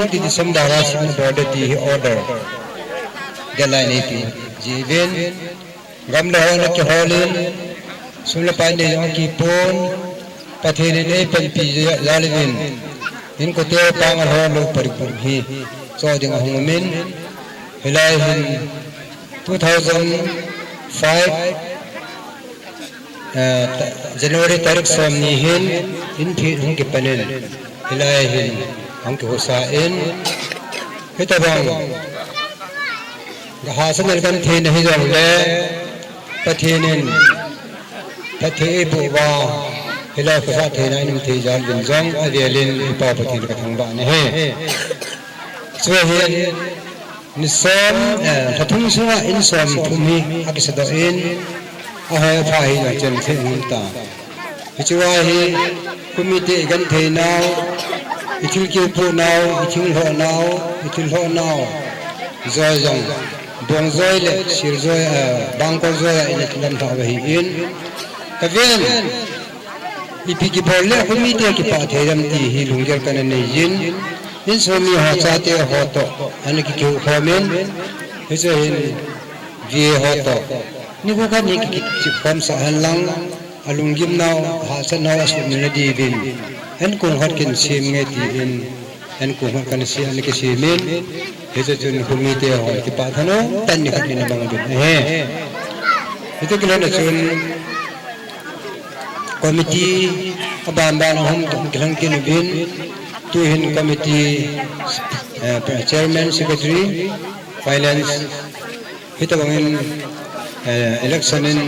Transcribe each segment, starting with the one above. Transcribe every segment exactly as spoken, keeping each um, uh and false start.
ti December a simna bol ding ti hi order. Deadline eighteen. Jiuvin, gam le hon akiholin, sum le pai nei jong akipon, Pathen in eipanpi jal uvin, inkote pang alhon lou parikum hi, cho ding ahung umin, hilai hin two thousand five, eh, ta-, January tarik som ni hin, in phi hung kipanin, hilai hin, hung kihusa in, hitobang, Gahahsatna le gentheina hijongle, Pathen in phatthei eiboh uva, hilai khosah theina in um thei jal uvin jong, avelin i Pa Pathen kathangvah nahi. Chuhin, ni som, eh, lha thum sunga in som thum hi akisadoh in, ahoi apha hi jong chemthei um ta. Hiche a hi, khomite i genthei nau, i thil kiupu nau, i thil lhoh nau, i thil lhoh nau. Joi jong, bong joi le, sil joi, eh, bangkol joi a i lam thah uva ahin. Kaven, ipi kibol le khomite kipah thei dem ti hi lunggel kana nei jin. Insung mi ho chate ho toh, ana kikiu khomin. Hiche hin, V A ho toh. Nikho khat ni kikichip khom sah hen lang. Alunggim nau, hahsat nau, asumil na diuvin. Enkong khat kin sem nge tin, enkong khat kana sem, ana kisemin. Hiche chun khomite ho, kipah thanom tah in nikhat nin amang uvin ahi. Hiche kilhon a chun, committee, aban ban ahung kilhon kit uvin. Tuhin committee, eh, chairman, secretary, finance, Hitobangin, eh, election in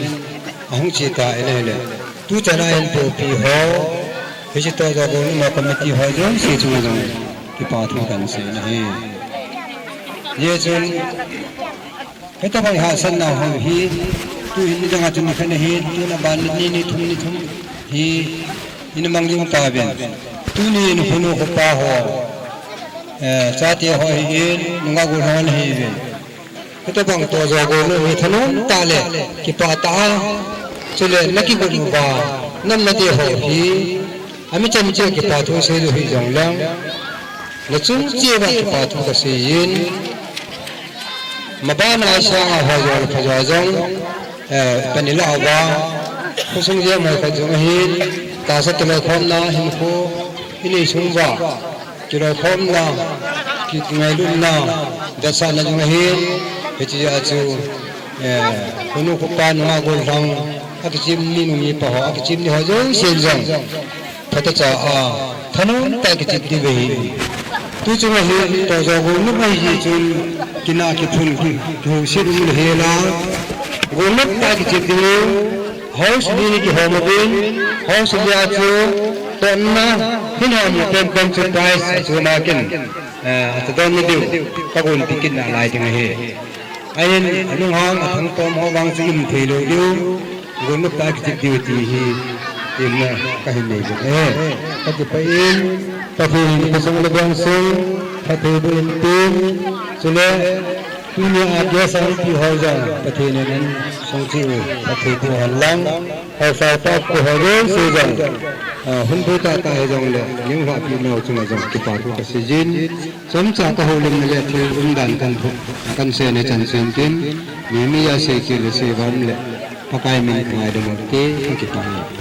ahung che ta in ahile. Tuchan a hin popi ho, hiche toh jong Golnop committee ho jouse chunga jong kipa thu kahin sei nahi. Hijeh chun, hitobang hahsatna ho hi, tuhin nidang a chun nikhat ahin, tuna ban ni ni thum ni thum hi, ina mang jing tauvin. Tuni in khonu khopa ho, eh, chate ho ahin, nungah gollhang ahiuvin. Hitobang toh jong Golnop hi thanom tah le kipah tah a, chule nakigon uva, nam nate ho hi, ami chan cheh a kipa thu sei lou hih jongleng, nachung cheh uva kipa thu kasei in, mabana isanga ho jong le phajo jong, eh, pan ilah uva, khosung jeng hoi khat jong ahin, tahsa kiloikhomna hinkho inei sung uva, kiloikhomna, kingailutna, vetsahna jong ahin, hiche a chu, eh, khonu khopa nungah gollhang, akichep ni nu mipa ho, akichep ni ho jousen jong, phatecha a, thanom tah a kichep diu ahi. Tuchung a hi, toh jong Golnop ahi jeh chun, kinah kiphun, kihouset um le hela, Golnop tah a kichep diu, house li ni kihom uvin, house li a chu, tonna, hin hom penpen chu prize, achom a kin, eh, acha don na diu, kagonpi kit nalai ding ahi. Ahin, anunghang, athangtom ho vang chu um thei lou diu, Golnop tah a kichep diu ti hi, temna kahin nei uvin ahi. Kakipah in, Pathen in phasung le veng sung, phatthei boh in tin, chule, tunia guest a hung pi ho jong, Pathen in ahin sung cheh u, phatthei boh hen lang, haosa pa pu ho jouse jong, ah, hung bu tahtah hijongle, neo lhahpi nau chunga jong kipa thu kasei jin, chomcha kahoulimna le thil umdan kan thu, kan seina chanchin tin, mi mi a sei cheh le sei vam le, Pakai min kangaidam u te, kakipah e.